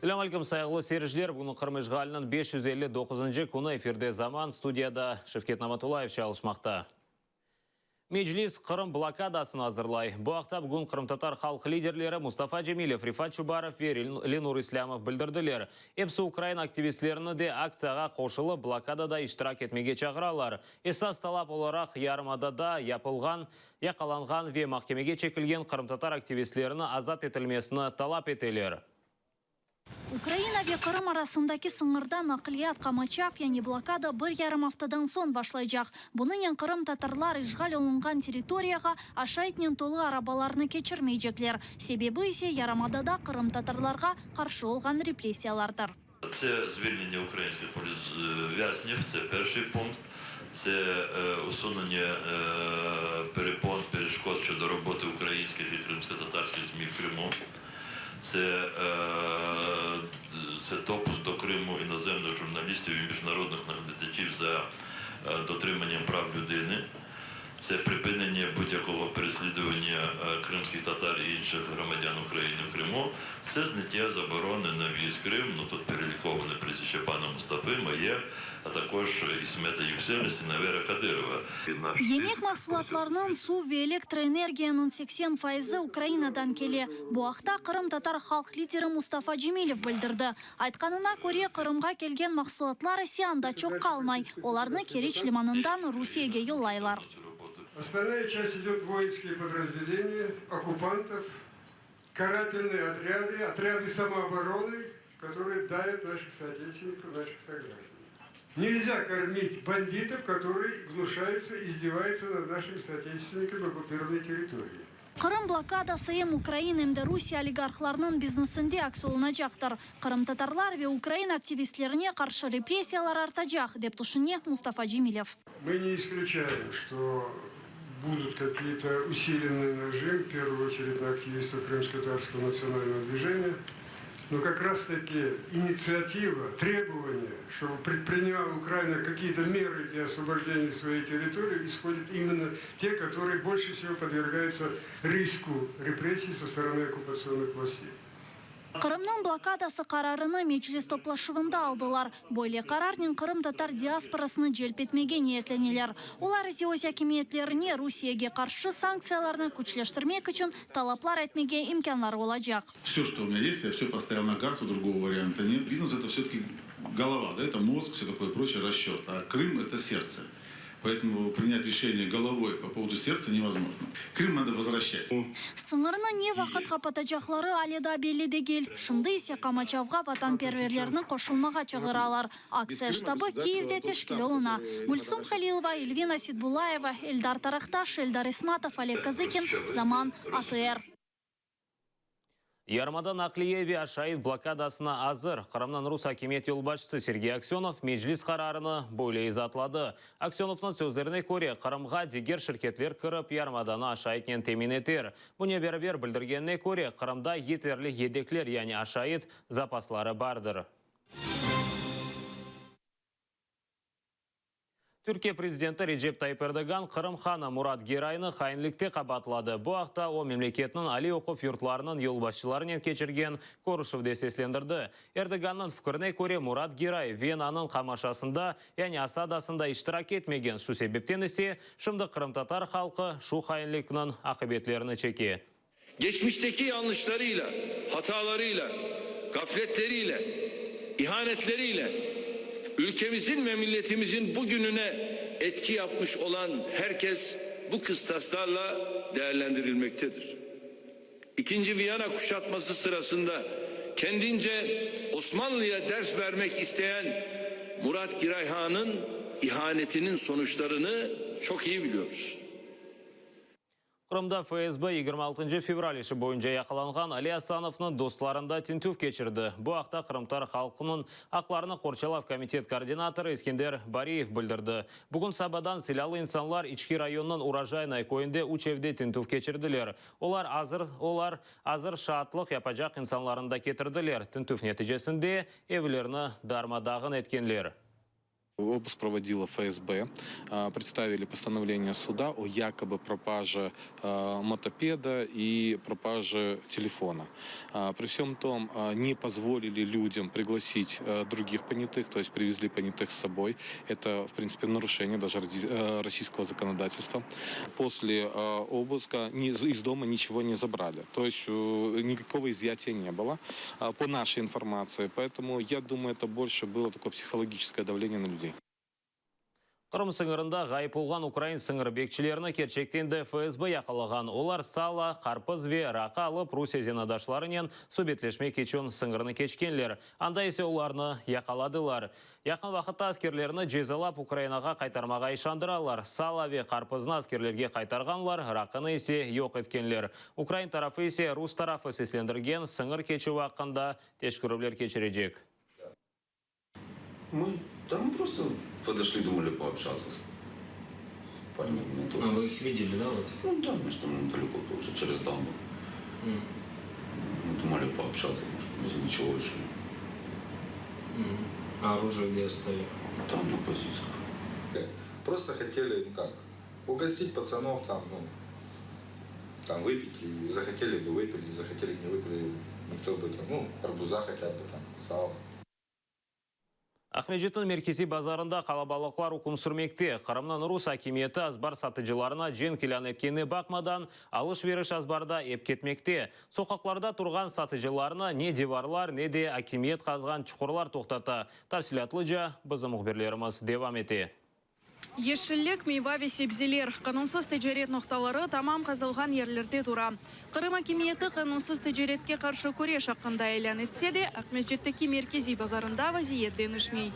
Selâm aleyküm, sayğılı seyirciler! Bugün Qırım işğaliniñ 559-ncı künü, efirde Zaman, studiyada Şevket Namatullayev çalışmaqta. Meclis Qırım blokadasını azırlay. Bu aqta bugün qırımtatar halq liderleri Mustafa Cemilev, Refat Çubarov ve Lenur İslâmov bildirdiler. Episi ukrain aktivistlerini de aktsiyağa qoşulıp, blokadada iştirak etmege çağıralar. Esas talap olaraq yarımadada yapılğan yaqalanğan ve mahkemege çekilgen qırımtatar aktivistlerini azat etilmesini talap eteler. Ukraina ve Qırım arasındaki sıñırda naqliyat qamaçav, yani blokada bir yarım aftadan soñ başlaycaq. Bunınen qırımtatarlar işğal olunğan territoriyağa aşaytnen tolu arabalarnı keçirmeycekler. Sebebi ise yarımadada qırımtatarlarğa qarşı olğan repressiyalardır. Це звільнення українських політв'язнів, це перший пункт, це усунення перепон, перешкод щодо роботи українських і кримськотатарських ЗМІ в Криму, це, це допуск до Криму іноземних журналістів і міжнародних наглядачів за дотриманням прав людини. Це припинення будь-якого переслідування кримських татар і інших громадян України в Криму, це зняття заборони на в'їзд в Крим, ну тут переліковане прізвище пана Мустафи, моє, а також Ісмета Юкселя, Сінавера Кадирова. Yemek mahsulatlarınıñ, suv ve elektroenergiyanıñ 80 faizi Ukrainadan kele. Bu aqta qırımtatar halq lideri Mustafa Cemilev bildirdi. Aytqanına köre, Qırımğa kelgen mahsulatlar ise anda çoq qalmay, olarnı Keriç limanından Rusiyege yollaylar. Ostalnaya çast idöt v voinskiye podrazdeleniya okkupantov, karatelnıye otrâdı, otrâdı samooboronı, kotorıye davят naših sootечественников, naših sograjdan. Nelzâ kormit banditov, kotorıye gnuşayutsa, izdevayutsa nad našimi sootечественниками okkupirovannıy territoriyi. Qırım blokadası em ukrain, em de Rusiye oligarhlarınıñ biznesinde aks olunacaqtır. Qırımtatarlar ve ukrain aktivistlerine qarşı repressiyalar artacaq, dep tüşüne Mustafa Cemilev. Мы не исключаем, что будут какие-то усиленный нажим, в первую очередь на активистов крымско-татарского национального движения. Но как раз-таки инициатива, требование, чтобы предпринимала Украина какие-то меры для освобождения своей территории, исходят именно те, которые больше всего подвергаются риску репрессий со стороны оккупационных властей. Qırımnıñ blokadası qararını Meclis toplaşuvında aldılar. Böyle qararnen qırımtatar diasporasını celp etmege niyetleneler. Olar ise öz akimiyetlerine Rusiyege qarşı sanktsiyalarnı küçleştirmek içün talaplar etmege imkânları olacaq. Vse, çto u menya est, ya vse postavil na kartu, drugogo varianta net. Biznes eto vse-taki golova, da, eto mozg, vse takoe proçee, rasçet, a Krım eto serdtse. Poetomu prinyat reşeniye golovoy po povodu serdtsa nevozmojno. Krım nado vozvraşçat. Sıñırnı ne vaqıt qapatacaqları ale daa belli degil. Şimdi ise qamaçavğa vatanperverlerni qoşulmağa çağıralar. Aktsiya ştabı Kiyevde teşkil oluna. Gülsum Halilova, Elvina Sitbullayeva, Eldar Taraqtaş, Eldar İsmatov, Oleg Kazıkin, Zaman, ATR. Yarımada naqliye ve aşayt blokadasına azır. Qırımnıñ rus akimiyet yolbaşçısı Sergey Aksönov Meclis qararını böyle izaatladı. Aksönovnıñ sözlerine köre, Qırımğa diger şirketler kirip, yarımadanı aşaytnen temin eter. Bunen beraber, bildirgenine köre, Qırımda yeterli yedekler, yani aşayt zapasları bardır. Türkiye prezidenti Recep Tayyip Erdoğan Qırım hanı Murat Geraynı hainlikte qabaatladı. Bu aqta o, memleketniñ aliy oquv yurtlarınıñ yolbaşçılarınen keçirgen körüşüvde seslendirdi. Erdoğannıñ fikrine köre, Murat Geray Venanıñ qamaşasında, yani osadasında iştirak etmegen, şu sebepten ise şimdi qırımtatar halqı şu hainlikniñ aqibetlerini çeke. Geçmişteki yanlışlarıyla, hatalarıyla, gafletleriyle, ihanetleriyle ülkemizin ve milletimizin bugününe etki yapmış olan herkes bu kıstaslarla değerlendirilmektedir. İkinci Viyana kuşatması sırasında kendince Osmanlı'ya ders vermek isteyen Murat Girayhan'ın ihanetinin sonuçlarını çok iyi biliyoruz. Qırımda FSB yigirmi altıncı fevral işi boyunca yaqalanğan Ali Asanovnıñ dostlarında tintüv keçirdi. Bu aqta Qırımtatar halqınıñ aqlarını qorçalav komitet koordinatorı Eskender Bariyev bildirdi. Bugün sabadan silâlı insanlar İçki rayonınıñ Urojaynoye köyünde üç evde tintüv keçirdiler. Olar azır olar azır şaatlıq yapacaq insanlarnı da ketirdiler. Tintüv neticesinde evlerni darma-dağın etkenler. Обыск проводила FSB. Представили постановление суда о якобы пропаже мотопеда и пропаже телефона. При всем том, не позволили людям пригласить других понятых, то есть привезли понятых с собой. Это, в принципе, нарушение даже российского законодательства. После обыска из дома ничего не забрали. То есть никакого изъятия не было, по нашей информации. Поэтому, я думаю, это больше было такое психологическое давление на людей. Qırım sıñırında ğayıp olğan ukrain sıñır bekçilerini kerçekten de FSB yaqalağan. Olar sala, qarpız ve raqı alıp, Rusiye zenaatdaşlarınen subetleşmek içün sıñırnı keçkenler. Anda ise olarnı yaqaladılar. Yaqın vaqıtta askerlerni cezalap Ukrainağa qaytarmağa işandıralar. Sala ve qarpıznı askerlerge qaytarğanlar, raqını ise yoq etkenler. Ukrain tarafı ise rus tarafı seslendirgen sıñır keçüvi aqqında teşkerüvler keçirecek. Мы, да мы просто подошли, думали пообщаться с парнями А вы их видели, да, вот? Ну да, мы же там недалеко тоже, через дамбу. М. Мы думали пообщаться, может, из ничего решили. М. А оружие где оставили? Там на позициях. Просто хотели, ну как, угостить пацанов там, ну, там выпить, и захотели бы выпили, захотели не выпили, никто бы там, ну, арбуза хотя бы там, сало. Aqmescitniñ merkeziy bazarında qalabalıqlar üküm sürmekte. Qırımnıñ rus akimiyeti azbar satıcılarına cenk ilân etkenine baqmadan, alış-veriş azbarda ep ketmekte. Soqaqlarda turğan satıcılarnı ne divarlar, ne de akimiyet qazğan çuqurlar toqtata. Tafsilâtlıca bizim mühbirlerimiz devam ete. Yeşillik, meyva ve sebzeler, qanunsız ticaret noqtaları tamam qazılğan yerlerde tura. Qırım akimiyeti qanunsız ticaretke qarşı küreş aqqında ilân etse de, Aqmescitteki merkeziy bazarında vaziyet deñişmey.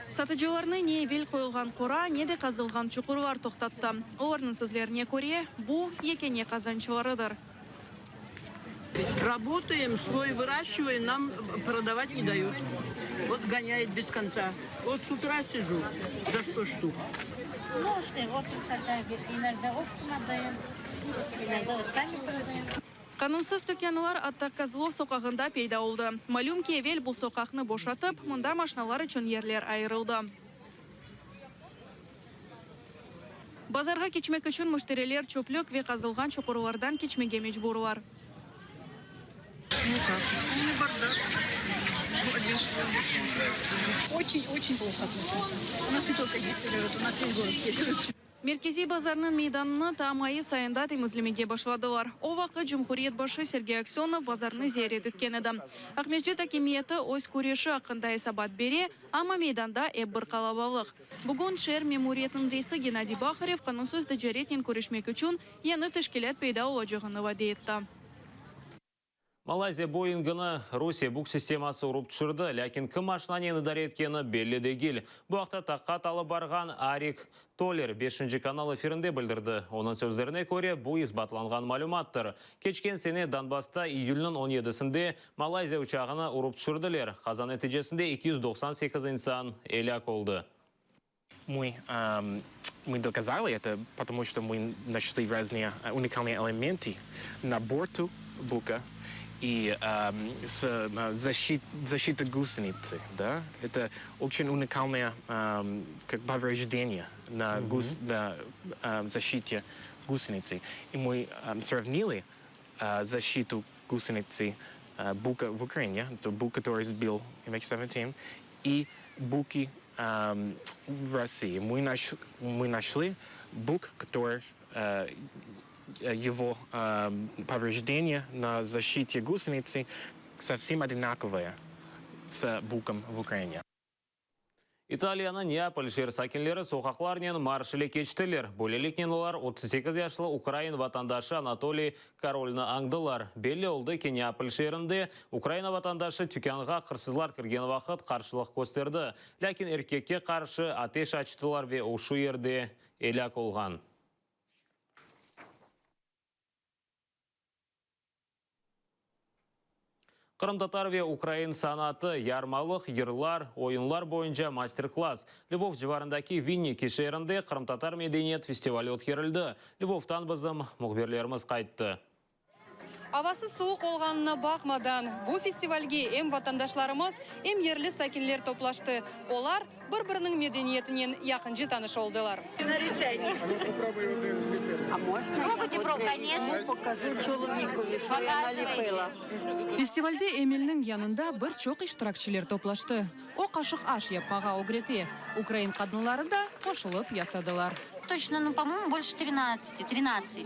Satıcılarnı ne evel qoyulğan qora, ne de qazılğan çuqurlar toqtattı. Olarnıñ sözlerine köre, bu, yekâne qazançlarıdır. Rabotaem, svoy vıraşçivaem, nam prodavat ne dayut. Vot goñayut bez kontsa. Vot s utra siju za sto ştuk. Qanunsız tükânlar atta Kozlov soqağında peyda oldı. Malüm ki, evel bu soqaqnı boşatıp, mında maşinalar içün yerler ayırıldı. Bazarğa keçmek içün müşteriler çöplük ve qazılğan çuqurlardan keçmege mecburlar. Merkeziy bazarnıñ meydanını ta mayıs ayında temizlemege başladılar. O vaqıt cumhuriyet başı Sergey Aksönov bazarnı ziyaret etken edi. Aqmescit akimiyeti öz küreşi aqqında esabat bere, amma meydanda ep bir qalabalıq. Bugün şeer memuriyetiniñ reisi Gennadiy Baharev qanunsız ticaretnen küreşmek içün yañı teşkilât peyda olacağını vade etti. Malayziya Boeingini Rusiye Buk sisteması urıp tüşürdi, lâkin kim maşinanen idare etkeni belli degil. Bu aqta taqiqat alıp barğan Arik Toler Beşinci kanal efirinde bildirdi. Onıñ sözlerine köre, bu isbatlanğan malümattır. Keçken sene Donbassta iyülniñ on yedisinde Malayziya uçağını urıp tüşürdiler, qaza neticesinde 298 insan elâk oldı. Мы мы доказали это, потому что мы нашли разные уникальные элементы на борту Бука и с защита гусеницы, да, это очень уникальное как повреждение на гус на защите гусеницы. И мы сравнили защиту гусеницы Бука в Украине, это Бук, который сбил MH17, и Буки в России. Мы наш мы нашли Бук, который его повреждения на защите гусеницы совсем одинаковые с Буком в Украине. İtaliyanıñ Neapol şeer sakinleri soqaqlarnen marş ile keçtiler. Böyleliknen olar 38 yaşlı ukrain vatandaşı Anatoliy Korolnı añdılar. Belli oldı ki, Neapol şeerinde Ukraina vatandaşı tükânğa qırsızlar kirgen vaqıt qarşılıq kösterdi. Lâkin erkekke qarşı ateş açtılar ve o şu yerde elâk olğan. Qırımtatar ve ukrain sanatı, yarmalıq, yırlar, oyunlar boyunca master-klass. Lvov civarındaki Vinniki şeerinde qırımtatar medeniyet festivali ötkerildi. Lvovtan bizim mühbirlerimiz qayttı. Avası suvuq olğanına baqmadan, bu festivalge em vatandaşlarımız, em yerli sakinler toplaştı. Olar bir-biriniñ medeniyetinen yaqınca tanış oldılar. Festivalde Emilniñ yanında bir çoq iştirakçiler toplaştı. O, qaşıq aş yapmağa ögrete. Ukrain qadınları da qoşulıp yasadılar. Toçno, nu, po-moyemu, bolşe trinadtsati, trinadtsat,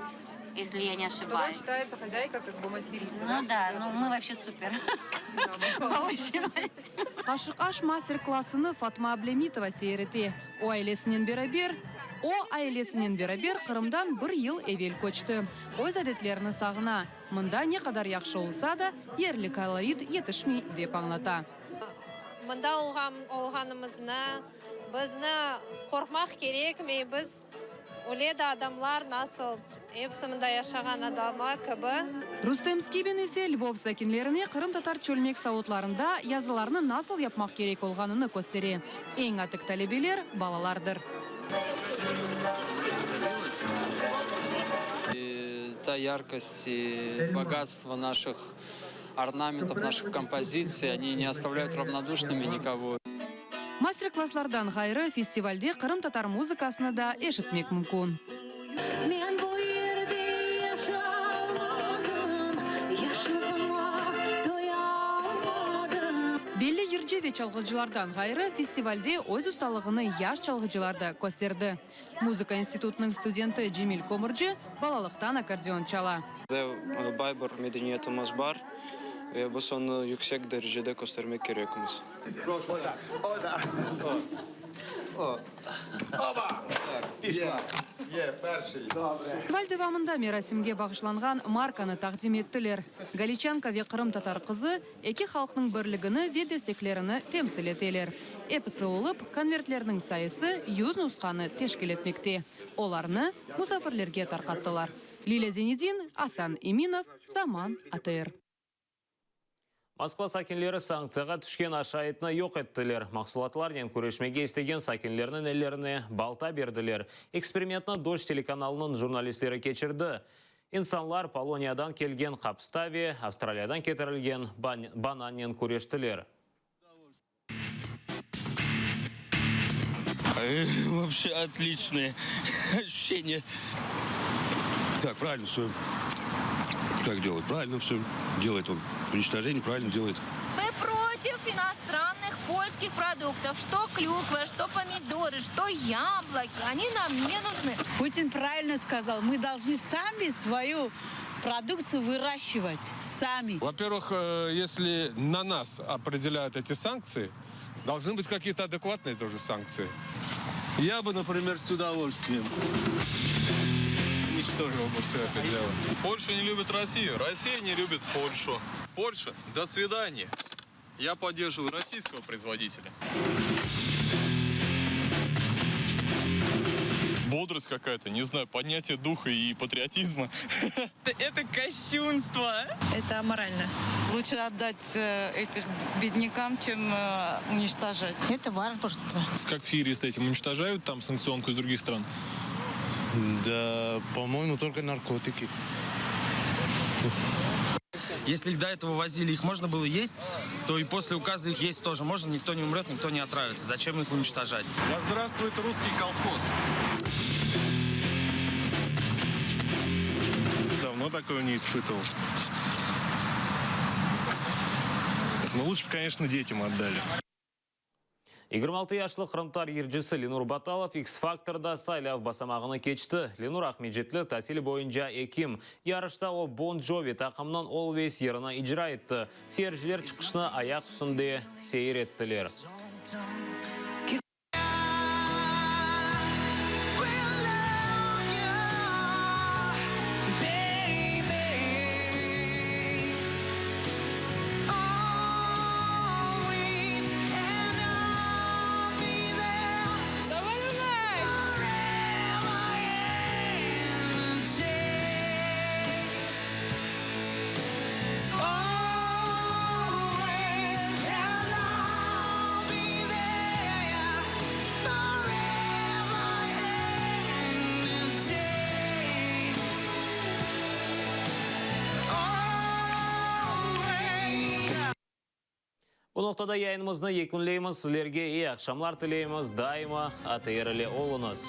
esli ya ne oşibayus. Считается хозяйка, как бы мастерица, Ну да, ну мы вообще супер получилось. Qaşıq aş master-klassını Fatma Ablâmitova seyir ete. O ailesinen beraber O ailesinen beraber Qırımdan bir yıl evel köçti. Öz adetlerini sağına, mında ne qadar yahşı olsa da, yerli kolorit yetişmey, dep añlata. Mında olğanımıznı, bizni qorqmaq kerekmey, biz öyle de adamlar, nasıl episi mında yaşağan adamlar kibi. Rustem Skibin ise Lvov sakinlerine qırımtatar çölmek savutlarında yazılarnı nasıl yapmaq kerek olğanını köstere. Eñ atik talebeler, balalardır. Ta yarkost i bogatstvo naşih ornamentov, naşih kompozitsiy, oni ne ostavlâyut ravnoduşnımi nikogo. Master-klasslardan ğayrı, festivalde qırımtatar muzıkasını da eşitmek mümkün. Men bu yerde yaşalmadım, Yaşlığıma toyalmadım. Belli yırcı ve çalğıcılardan ğayrı, festivalde öz ustalığını yaş çalğıcılar da kösterdi. Muzıka institutınıñ studenti Cemil Kömürci balalıqtan akkordeon çala. Bizde bay bir medeniyetimiz bar ve biz onı yüksek derecede köstermek kerekmiz. Festival devamında merasimge bağışlanğan markanı taqdim ettiler. Galiçanka ve qırımtatar qızı eki halqnıñ birligini ve desteklerini temsil eteler. Episi olıp, konvertlerniñ sayısı yüz nusqanı teşkil etmekte. Olarnı musafirlerge tarqattılar. Lilâ Zenedin, Asan Eminov, Zaman ATR. Moskva sakinleri sanktsiyağa tüşken aşaytnı yoq ettiler. Mahsulatlarnen küreşmege istegen sakinlerniñ ellerine balta berdiler. Eksperimentni Dojd telekanalınıñ jurnalistleri keçirdi. İnsanlar Poloniyadan kelgen qapısta ve Avstraliyadan ketirilgen banannen küreştiler. Вообще отличные ощущения. Так, правильно все. Так делает, правильно все делает он. Уничтожение правильно делает. Мы против иностранных польских продуктов. Что клюква, что помидоры, что яблоки. Они нам не нужны. Путин правильно сказал, мы должны сами свою продукцию выращивать. Сами. Во-первых, э, если на нас определяют эти санкции, должны быть какие-то адекватные тоже санкции. Я бы, например, с удовольствием уничтожил бы все это дело. Польша не любит Россию, Россия не любит Польшу. Польша, до свидания. Я поддерживаю российского производителя. Бодрость какая-то, не знаю, поднятие духа и патриотизма. Это кощунство. Это аморально. Лучше отдать э, этих беднякам, чем э, уничтожать. Это варварство. Как в Сирии с этим уничтожают там санкционку из других стран? Да, по-моему, только наркотики. Если их до этого возили, их можно было есть, то и после указа их есть тоже можно. Никто не умрет, никто не отравится. Зачем их уничтожать? Да здравствует русский колхоз! Давно такого не испытывал. Но лучше бы, конечно, детям отдали. 26 yaşlı qırımtatar yırcısı Lenur Batalov X-Factorda saylav basamağını keçti. Lenur Aqmescitli, tasili boyunca ekim. Yarışta o Bon Jovi taqımınıñ Always yırını icra etti. Seyirciler çıqışnı ayaq üstünde seyir ettiler. Bu noqtada yayınımıznı yekünleymiz. Sizlerge eyi aqşamlar tileymiz. Daima ATR ile oluñız.